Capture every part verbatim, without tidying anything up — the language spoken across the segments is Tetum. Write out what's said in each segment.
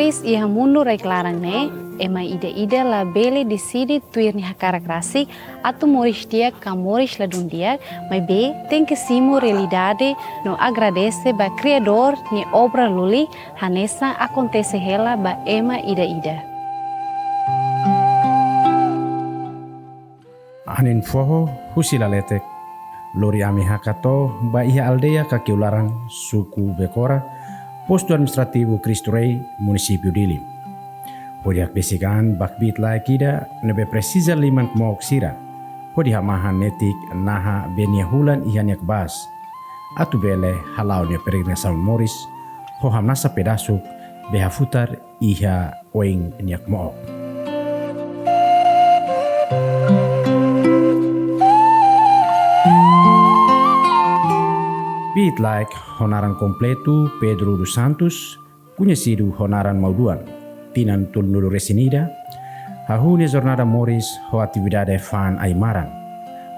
Iha mundu rai-klaran ne'e, ema ida-ida labele deside tuir nia hakarak rasik atu moris di'ak ka moris ladún di'ak, maibé tenke simu realidade no agradese ba Kriadór nia obra lulik hanesan akontese hela ba ema ida-ida. Anin foho husi laletek lori ami haka to'o ba iha aldeia Kakiu Laran, suku Bekora, postu administrativu Cristo Rei, munisípiu Dili. Hodi hakbesik an ba kbiit-laek ida ne'ebé presiza liman kmook sira hodi hamahan netik naha bee nia hulan iha nia kbaas, atu bele hala'o nia peregrinasaun moris ho hamnasa pedasuk bee hafutar iha oin nia kmook. Kbiit-laek ho naran kompletu Pedro dos Santos, koñesidu ho naran Mauduan, tinan tolunulu-resin-ida, hahú nia jornada moris ho atividade fa'an ai-maran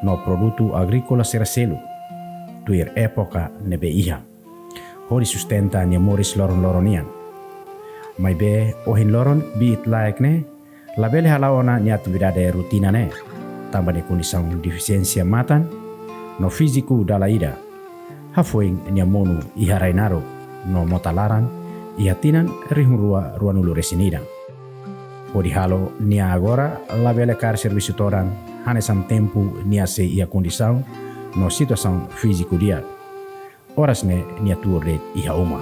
no produtu agríkola sira seluk, tuir époka ne'ebé iha, hodi sustenta nia moris loron-loron nian. Maibé ohin loron kbiit-laek ne'e labele hala'o ona nia atividade rutina ne'e, tanba nia kondisaun defisiénsia matan no fíziku dala ida hafoin nia monu iha rai naruk no mota laran iha tinan rihun rua ruanulu-resin-ida. Hodi halo nia agora labele kaer servisu todan hanesan tempu nia sei iha kondisaun no situasaun fíziku di'ak, oras ne'e nia tuur de'it iha uma.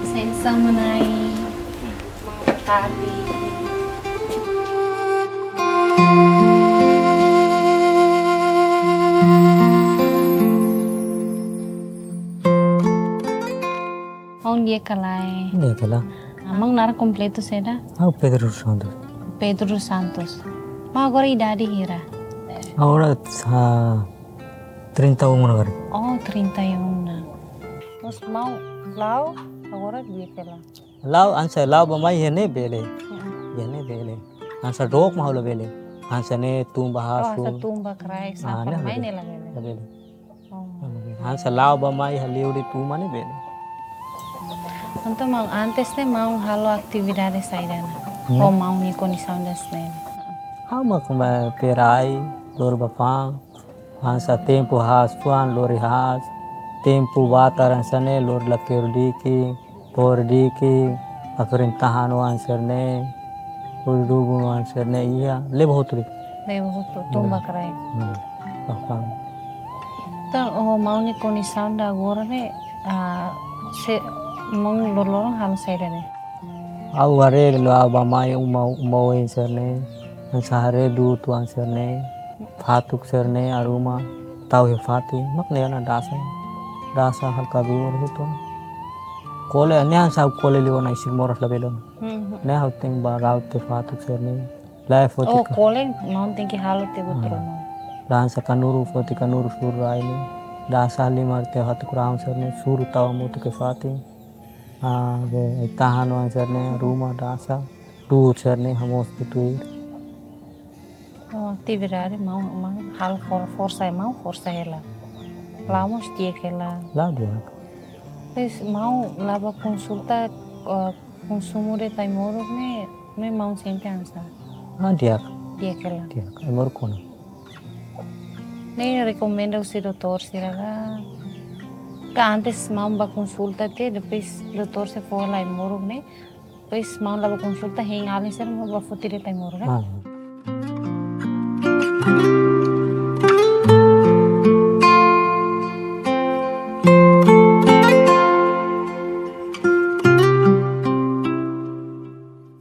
Sensa manai, mau tarde. Maun di'ak ka lae? Di'ak ka lae. Maun naran kompletu saida? Ha'u Pedro Santos. Pedro Santos. Maun agora idade hira? Agora sa trinta e um agora. Oh, trinta e um ona. Mas maun la'o agora di'ak ka lae? La'o, hanesan la'o bá mai iha ne'e bele. Mm-mm. Iha ne'e bele. Hanesan dook mak ha'u labele. Hanesan ne'e tun bá hasoru. Oh, hanesan tun bá kraik, ah, safar ne'e mai labele. Ne'e labele. Labele. Oh. Hanesan la'o bá mai haliu de'it uma ne'e bele. Entaun maun antes ne'e maun halo atividade saida ona? Hmm? Ho maun nia kondisaun hanesan ne'e. Ha'u mak kama perai, lori bá fa'an, hanesan tempu haas fuan lori haas, tempu batar hanesan ne'e lori lakeru diki, pori diki, aferentahan no hanesan ne'e, hodi dubun no hanesan ne'e iha, leba hotu de'it. Leba hotu, tun bá kraik. Hmm. Bá fa'an. Entaun, oh, maun nia kondisaun ida agora ne'e, ah, se, maun loroloron halo saida ne'e? Ha'u haree la'o bá mai uma, uma oin hanesan ne'e, hanesan haree du'ut hanesan ne'e, fatuk hanesan ne'e, aruma, tau iha fatin, mak ne'e ona dasa, dasa halo kabur hotu. Kole, ne'e hanesan kole liu ona isin moras labele ona. Mhm. Ne'e ha'u tenke bá rau tiha fatuk hanesan ne'e. Lae foti. Oh, ka- kole maun tenke halo tiha buat ruma. Ah. Hanesan kanuru foti kanuru suru rai ne'e. Dasa halimar tiha fatuk rahun hanesan ne'e suru tau hamutuk iha fatin. Ah, be, ai-tahan no hanesan ne'e, ruma dasa, du'ut hanesan ne'e, hamoos tutuir. Oh, atividade maun, maun halo for-, forsa, maun forsa hela. La'o mós di'ak hela. La'o di'ak. Depois maun la'o bá konsulta, eh, konsumu de'it ai-moruk ne'e, ne'e maun sente hanesan? Ah, di'ak. Di'ak hela. Di'ak, ai-moruk kona. Ne'e rekomenda husi doutór sira ka? Ka antes maun bá konsulta tiha, depois doutór sira fó hela ai-moruk ne'e, depois maun la'o bá konsulta, hein alin sira maun bá foti de'it ai-moruk ka? Ah.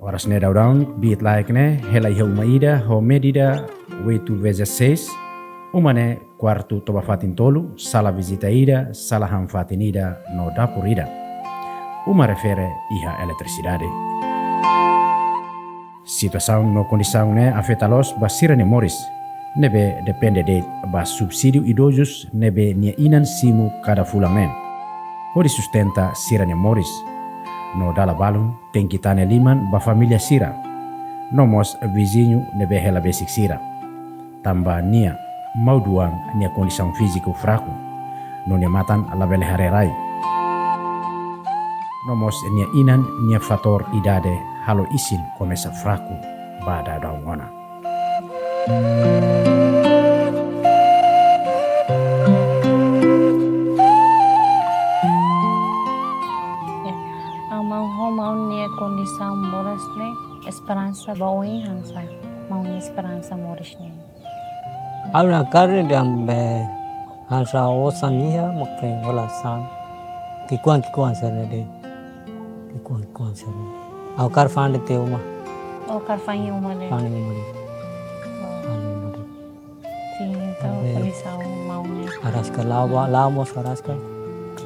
Oras ne'e daudaun, kbiit-laek ne'e hela iha uma ida ho medida oito vezes seis, uma ne'e kuartu toba fatin tolu, sala vizita ida, sala han fatin ida, no dapur ida. Uma refere iha eletrisidade. Situasaun no kondisaun ne'e afeta loos ba sira-nia moris, ne'ebé depende de'it ba subsídiu idozus ne'ebé nia inan simu kada fulan ne'e, hodi sustenta sira-nia moris. No dala balun, tenke tane liman ba família sira, no mós viziñu ne'ebé hela besik sira. Tanba nia, Mauduan nia kondisaun fíziku fraku. no nia matan labele haree rai. No mós nia inan nia fatór idade halo isin komesa fraku ba daudaun ona. Aman ho maun nia kondisaun moras ne'e, esperansa ba oin hanesan maun nia esperansa moras ne'e. Ha'u hakarak dehan be hanesan osan iha mak hola sa'e. Ki'ikoan ki'ikoan sira-ne'e de'it. Ki'ikoan ki'ikoan sira-ne'e. Ha'u hakarak fa'an de'it tiha uma. Oh, hakarak fa'an iha uma de'it. Fa'an iha uma de'it. Oh. Fa'an iha uma de'it. Sin, entaun be, komesa maun ne'e. Araska la'o ba, la'o mós araska.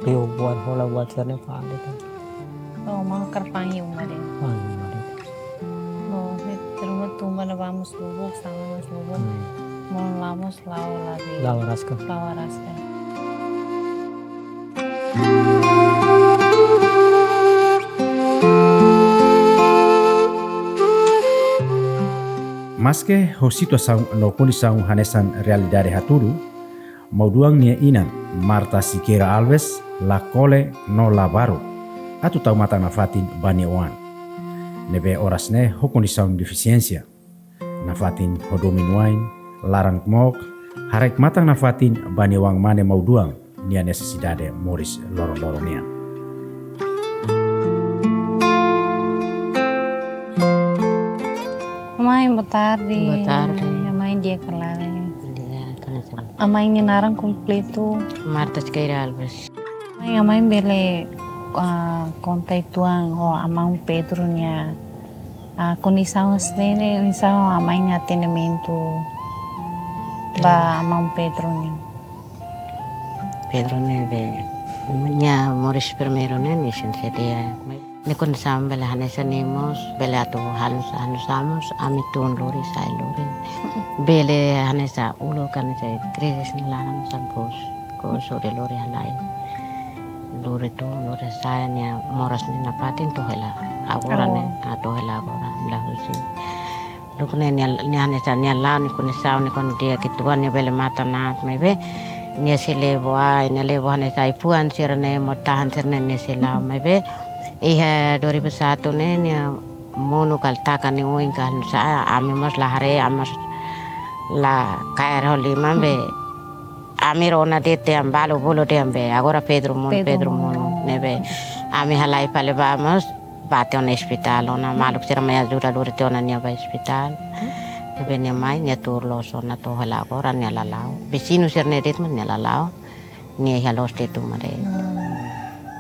Liu buat hola buat sira-ne'e fa'an de'it. Oh, maun hakarak fa'an iha uma de'it. Fa'an iha uma de'it. Oh, ne'e terus tumba na vamos lubuk, sama mas lubuk. Hmm. Maun la'o mós la'o lagi. La'o araska. La'o araska. Maske ho situasaun no kondisaun hanesan realidade hatudu, Mauduan nia inan, Marta Siqueira Alves, la kole no la baruk atu tau matan nafatin ba nia oan. Ne'ebé oras ne'e ho kondisaun defisiénsia. Nafatin ho domin-wa'in, laran mook, haraik matan nafatin ba nia oan mane Mauduan nia nesesidade moris loron-loron nian. Amai, boa tarde. Boa tarde. Amai, di'ak ka lae? Di'ak, ka lae. Amai nia naran kompletu? Marta Siqueira Alves. Amai, amai bele, ah, konta uitoan ho maun Pedro nia, ah, kondisaun hanesan ne'e, oinsá amai nia atendimentu ba maun Pedro nia? Pedro ne'e be, nia moris primeiru ne'e, nia sente di'ak. Nia kondisaun bele hanesan ne'e mós, bele atu hanu, hanu sá mós, ami tun lori, sa'e lori. Bele hanesan uluk hanesan krize nia laran sá bos, ko sore lori halai. Lori tun, lori sa'e nia moras nia nafatin to'o hela agora ne'e, ah, to'o hela agora, la husi. Duké ne'e nia, nia hanesan nia la'o nia kondisaun nia kuandu di'ak uitoan nia bele matan aat maibé nia sei lebo ai, nia lebo hanesan ai-fuan sira-ne'e, mota-han sira-ne'e nia sei la'o maibé iha dua ribu satu ne'e nia monu kala taka nia oin ka hanesan ami mós la haree, ami mós la kaer ho liman be. Ami rona de'it dehan balu bolu dehan be, agora Pedro monu, Pedro Pedro monu, monu. Ne'ebé ami halai fali ba mós, ba tiha ona ospitál ona, maluk sira mai ajuda lori tiha ona nia ba ospitál. Ne'ebé nia mai, nia tuur loos ona to'o hela agora nia la la'o. Viziñu sira-ne'e de'it mós nia la la'o. Nia iha loos de'it uma de'it. Hmm.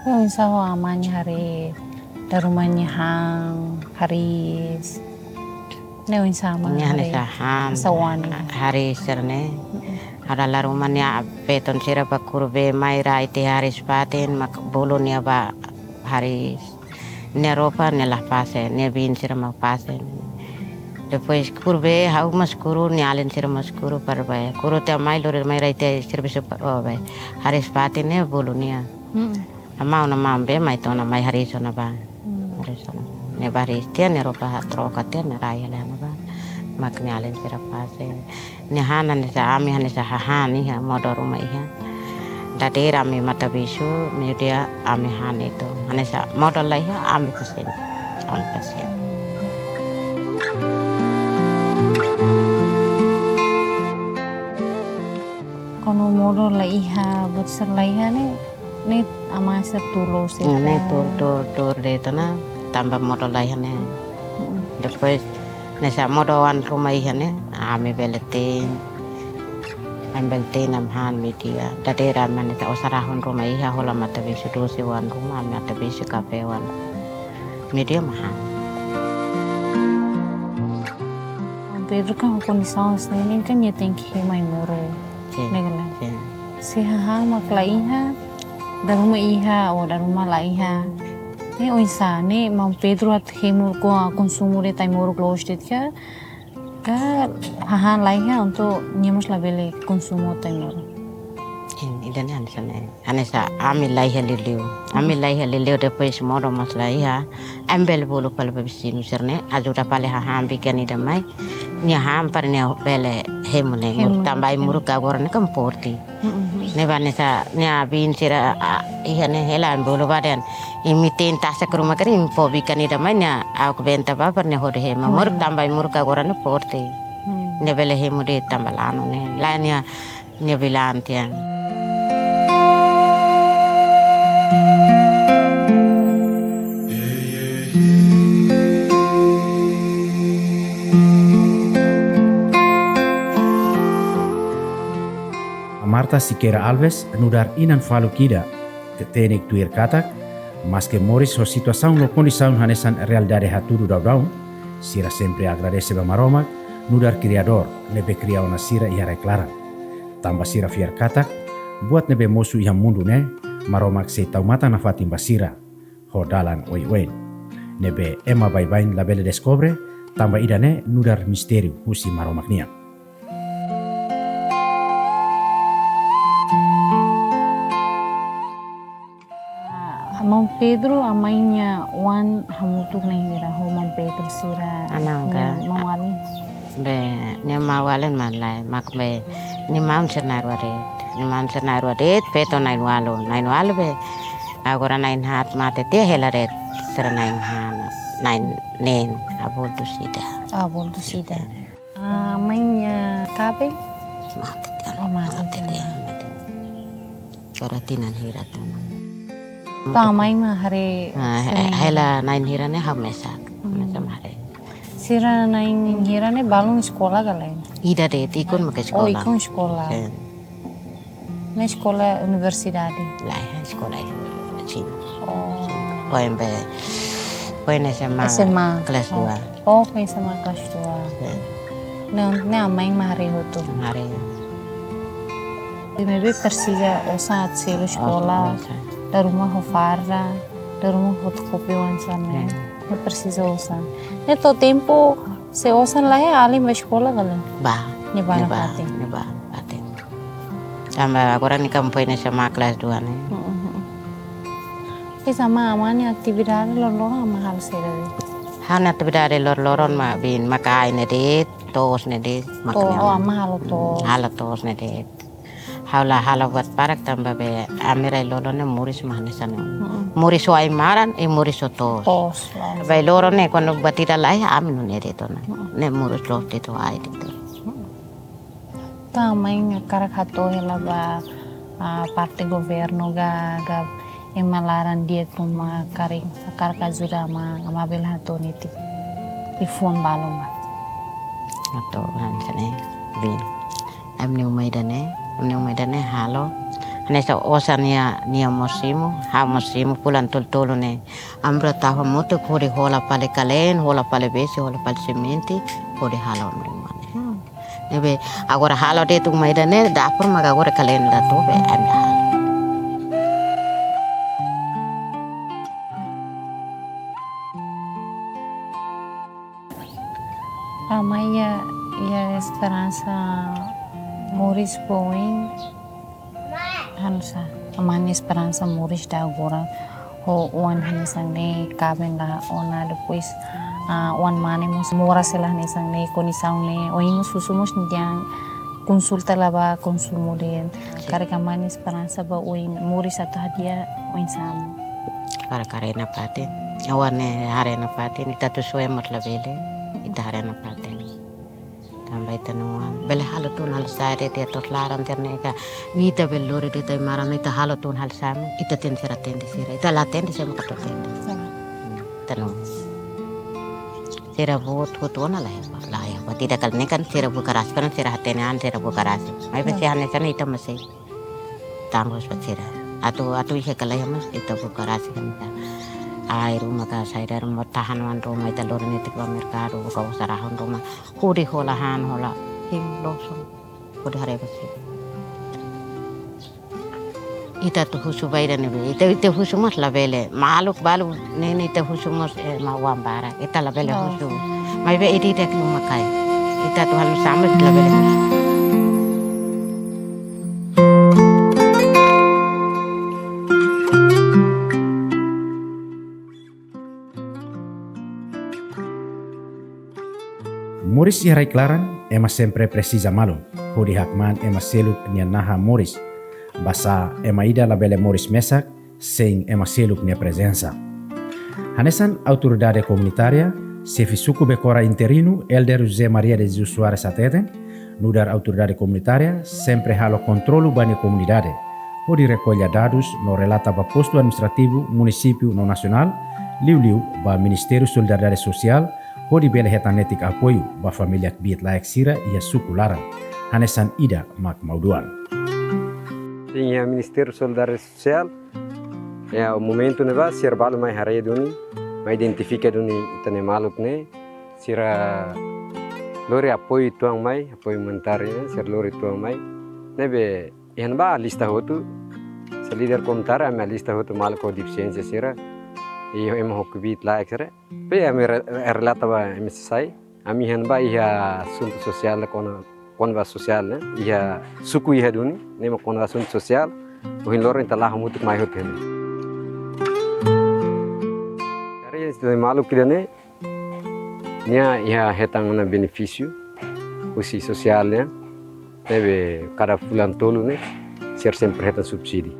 Oinsá ho amai nia haree, dala ruma nia han, hariis. Ne'e oinsá amai nia haree? Nia hanesan han, hanesan oan. Hariis sira-ne'e. Mm-mm. Ha'u dala ruma nia feton sira bá kuru bee mai rai tiha hariis fatin, mak bolu nia ba hariis. Nia roupa nia la fase, nia biin sira mak fase. Depois kuru bee, ha'u mós kuru, nia alin sira mós kuru para bá. Kuru tiha mai, lori mai rai tiha servisu para bá. Hariis fatin ne'e bolu nia. Mm-mm. Amá ona maun be mai tiha ona mai hariis ona bá. Hmm. Hariis ona. Nia bá hariis tiha nia roupa troka tiha nia rai hela ona bá. Mak nia alin sira fase. Nia han hanesan ami hanesan hahán iha modo ruma iha. Dadeer ami matabixu, meiudia ami han uitoan. Hanesan modo la iha ami pasiente. Ami pasiente. Kuandu modo la iha, buat sira la iha ne'e, ne'e amá sira tuur loos sira. Ne'e tuur, tuur, tuur de'it ona, tanba modo la iha ne'e. Mm-mm. Depois, hanesan modo oan ruma iha ne'e, ami bele te'in. Ami bele te'in ami han meiudia. Dadeer ami hanesan osan rahun ruma iha, hola matabixu dosi oan ruma, ami matabixu kafé oan. Meiudia mak han. Pedro kan ho kondisaun hanesan ne'e kan nia tenke mai moru. Sin, ne'e ka lae? Sin. Se hahán mak la iha, dala ruma iha, ou dala ruma la iha. Ne'e oinsá, ne'e maun Pedro atu hemu ko konsumu de'it ai-moruk loos de'it ka, ka hahán la iha, entaun nia mós labele konsumu de'it ai-moruk. Sin, ida-ne'e hanesan ne'e. Hanesan ami la iha liuliu. Ami la iha liuliu depois modo mós la iha. Ami bele bolu fali ba viziñu sira-ne'e, ajuda fali hahán bikan ida mai. Nia han para nia bele hemu ne'e. Hemu muruk, tanba ne'e. Muruk agora ne'e kan forte. Mm-mm. Ne'ebé hanesan nia biin sira, ah, iha ne'e hela bolu ba dehan. Imi tein tasak ruma karik imi fó bikan ida mai nia, ha'u benta ba para nia hodi hemu. Mm. Muruk tanba muruk agora ne'e forte. Mm. Nia bele hemu de'it tanba lanu ne'e. Lae nia, nia biin tiha. Marta Siqueira Alves nu'udar inan faluk ida, hateten tuir katak, maske moris ho situasaun no kondisaun hanesan realidade hatudu daudaun, sira sempre agradese ba Maromak, nu'udar Kriadór, ne'ebé kria ona sira iha rai-klaran. Tanba sira fiar katak, buat ne'ebé mosu iha mundu ne'e, Maromak sei tau matan-nafatin ba sira ho dalan oioin. Ne'ebé ema baibain labele deskobre, tanba ida-ne'e nu'udar mistériu husi Maromak nian. Ah, maun Pedro, amá nia oan hamutuk na'in hira ho maun Pedro sira? Anang ka? Nia maun-alin. Be, nia maun-alin mak lae, mak be, nia maun sira na'in rua de'it. Nia maun sira na'in rua de'it, feto na'in-ualu, na'in-ualu be. Agora na'in-haat mate tiha hela de'it, sira na'in-haat, na'in-neen, abortus ida. Abortus ida. Ah, amá nia kaben? Mate tiha. Oh, mate tiha. Mate tiha. Agora tinan hira tiha ona. To'o amá mak haree. Ah, he-, sira hela na'in hira ne'e ha'u mesak. Hmm. Mesak mak haree. Sira na'in hira ne'e balun eskola ka lae? Ida de'it, ikun mak eskola. Oh, ikun eskola. Sin. Ne'e eskola universidade? Lae, eskola, sin. Oh. Foin be, foin S M A, S M A. Kelas dua. Oh, foin S M A kelas dua. Sin. Ne'e, ne'e amá mak haree hotu. Haree. Maibé presiza osan atu selu eskola, osan. Dala ruma ho farda, dala ruma ho fotokopi oan sira-ne'e. Hmm. Ne'e presiza osan. Ne'e to'o tempu se osan laiha alin bá eskola ka lae? Bá. Ne'e bá nafatin. Ne'e bá nafatin. Tanba agora nia kan foin S M A kelas dua ne'e. Mm-mm. Oke, amá, amá nia atividade loroloron amá halo saida de'it? Ha'u-nia atividade loroloron mak biin mak ai ne'e de'it, to'os ne'e de'it, mak. To'os, ne'e. Oh, amá halo to'os. Halo to'os ne'e de'it. Ha'u la halo buat barak tanba be ami rai-lolon ne'e moris mak hanesan ne'e. Mm-mm. Moris ho ai-maran, i moris ho to'os. To'os, lae. Ba loron ne'e kuandu buat ida laiha ami nune'e de'it ona. Mm-mm. Ne'e moris loos de'it ho ai de'it. Mm-mm. To'o amá hakarak hato'o hela ba, ah, parte governu ka, ka ema laran di'ak ruma karik hakarak ajuda amá, amá bele hato'o netik liafuan balun ba? Hato'o hanesan ne'e, biin. Ami-nia uma ida-ne'e, ami-nia uma ida-ne'e halo. Hanesan osan nia, nia mós simu, ha'u mós simu, fulan tolu-tolu ne'e. Ami rua tau hamutuk hodi hola fali kaleen, hola fali besi, hola fali simente, hodi halo ami-nia uma ne'e. Hmm. Ne'ebé, agora halo de'it uma ida-ne'e, dapur mak agora kaleen la to'o be, ami halo. Amá iha, iha esperansa moris ba oin, hanesan, amá nia esperansa moris to'o agora, ho oan hanesan ne'e, kaben la ona, depois, ah, oan mane mós moras hela hanesan ne'e, kondisaun ne'e, oin mós husu mós nia konsulta la ba konsumu de'it. Sin. Karik amá nia esperansa ba oin moris atu hadi'a oinsá? Karik haree nafatin. Oan ne'e haree nafatin, ita atu soe mós labele, ita haree nafatin. Tanba ita-nia oan bele halo tun halo sa'e de'it iha to'os laran sira-ne'e ka. Ita bele lori de'it ai-maran, ita halo tun halo sa'e, ita tenke sira atende sira. Ita la atende sira mak atu atende. Sin. Hmm, ita-nia oan. Sira buat hotu ona laiha, laiha. Buat ida kala ne'e kan sira buka rasik, kan sira hatene an sira buka rasik. Maibé, ya, se hanesan ne'e ita masih tanggung ba sira. Atu, atu iha ka laiha mós ita buka rasik kan ita. Ai ruma ka saida ruma, tahan oan ruma, ita lori netik ba merkadu, buka osan rahun ruma. Hodi hola han, hola hemu loos ona. Hodi haree ba sira. Ita atu husu ba ida ne'ebé. Ita, ita husu mós labele. Maluk balu ne'e, ne'e ita husu mós, eh, mak oan barak. Ita labele husu. Maibé ida-idak nia uma kain. Ita atu halo sá mós labele husu. Moris iha rai-klaran, ema sempre presiza malu, hodi hakmaan ema seluk nia naha moris. Basá ema ida labele moris mesak sein ema seluk nia prezensa. Hanesan autoridade komunitária, xefe suku Becora interinu, Elder José Maria de Jesus Soares hateten, nu'udar autoridade komunitária sempre halo kontrolu ba nia komunidade, hodi rekolla dadus no relata ba postu administrativu munisípiu no nasionál, liuliu ba Ministériu Solidariedade Sosiál, hodi bele hetan netik apoiu ba família kbiit-laek sira iha suku laran, hanesan ida mak Mauduan. Iha Ministériu Solidariedade Sosiál, iha momentu ne'ebá sira balu mai haree duni, mai identifika duni ita-nia maluk ne'e, sira lori apoiu uitoan mai, apoiu monetáriu ne'e, sira lori uitoan mai. Ne'ebé iha ne'ebá alista hotu, se líder komunitáriu, ami alista hotu maluk ho defisiénsia sira, i ema ho kbiit-laek sira. Be ami re-, relata ba M S S I, ami iha ne'ebá iha asuntu sosiál ne'e kona, kona-ba sosiál ne'e, iha suku iha duni, ne'e mak kona-ba asuntu sosiál, ohin loron ita la'o hamutuk mai hotu ne'e. Dari ida-ne'e maluk ida-ne'e, nia iha hetan ona benefísiu husi sosiál ne'e, ne'ebé kada fulan tolu ne'e, sira sempre hetan subsídiu.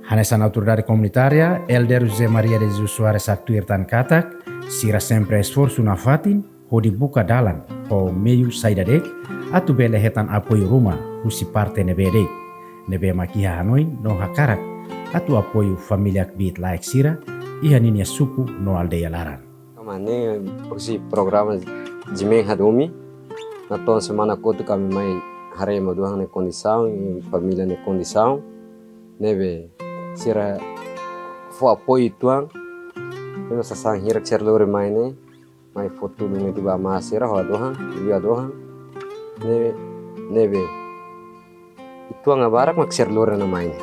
Hanesan autoridade komunitária, Elder José Maria de Jesus Soares haktuir tan katak, sira sempre esforsu nafatin, hodi buka dalan ho meiu saida de'it, atu bele hetan apoiu ruma husi parte ne'ebé de'it, ne'ebé mak iha hanoin no hakarak atu apoiu família kbiit-laek sira iha ninia suku no aldeia laran. Kama ne'e husi programa Jimen Hadomi, natoon semana kotuk ami mai haree Mauduan nia kondisaun, i família nia kondisaun, ne'ebé sira fó apoiu uitoan, ne'ebé sasán hirak sira lori mai ne'e, mai fó tulun ne'e tiba mai sira ho adohan, liu adohan, ne'e, ne'ebé uitoan barak mak sira lori ona mai ne'e.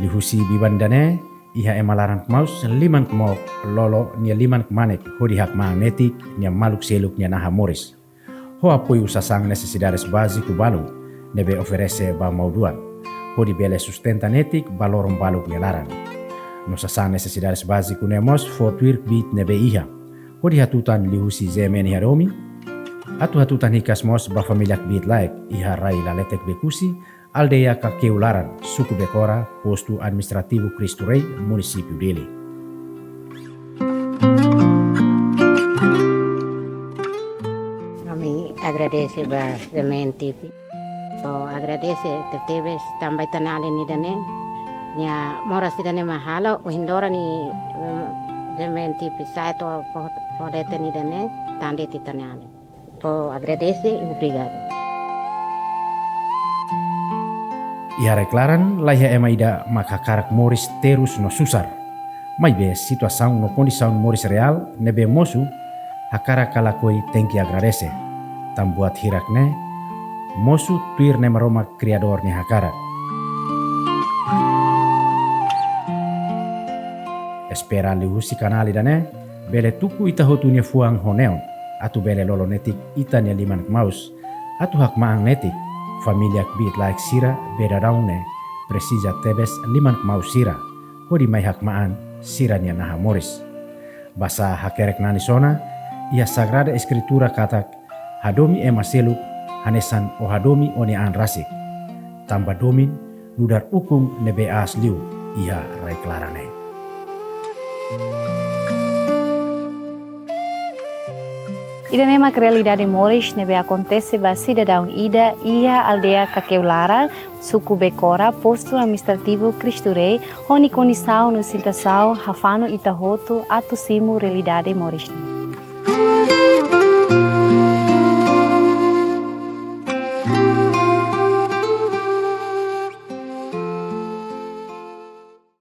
Liuhusi biban ida-ne'e, iha ema laran kmaus liman kmook lolo nia liman kmanek hodi hakmaan netik nia maluk seluk nia naha moris. Ho apoiu sasán nesesidades báziku balu ne'ebé oferese ba Mauduan, hodi bele sustenta netik ba loron baluk nia laran. No sasán nesesidades báziku ne'e mós fó tuir kbiit ne'ebé iha, hodi hatutan liuhusi J M N Hadomi, atu hatutan hikas mós ba família kbiit-laek iha rai Laletek Bekusi, aldeia Kakeu Laran, suku Becora, postu administrativu Cristo Rei, munisípiu Dili. Ami agradese ba J M N T V. Ho agradese tebetebes tanba ita-nia alin ida-ne'e, nia moras ida-ne'e mak halo, ohin loron ne'e, mm, J M N T V sai to'o fó, fó leten ida-ne'e, tan de'it ita-nia alin. Ho agradese, obrigadu. Iha rai-klaran, laiha ema ida mak hakarak moris terus no susar. Maibé situasaun no kondisaun moris reál ne'ebé mosu, hakarak ka lakohi tenke agradese. Tan buat hirak ne'e, mosu tuir ne'e Maromak Kriadór nia hakarak. Espera liuhusi kanál ida-ne'e, bele tuku ita hotu nia fuan ho neon, atu bele lolo netik ita-nia liman kmaus, atu hakmaan netik família kbiit-laek sira be daudaun ne'e presiza tebes liman kmaus sira, hodi mai hakmaan sira-nia naha moris. Basá hakerek nanis ona, iha Sagrada Eskritura katak, hadomi ema seluk hanesan ó hadomi ó-nia an rasik. Tanba domin nu'udar ukun ne'ebé aas liu iha rai-klaran ne'e. Ida-ne'e mak realidade moris ne'ebé akontese ba sidadaun ida iha aldeia Kakeu Laran, suku Becora, postu administrativu Cristo Rei, ho nia kondisaun no situasaun hafanu ita hotu atu simu realidade moris ne'e.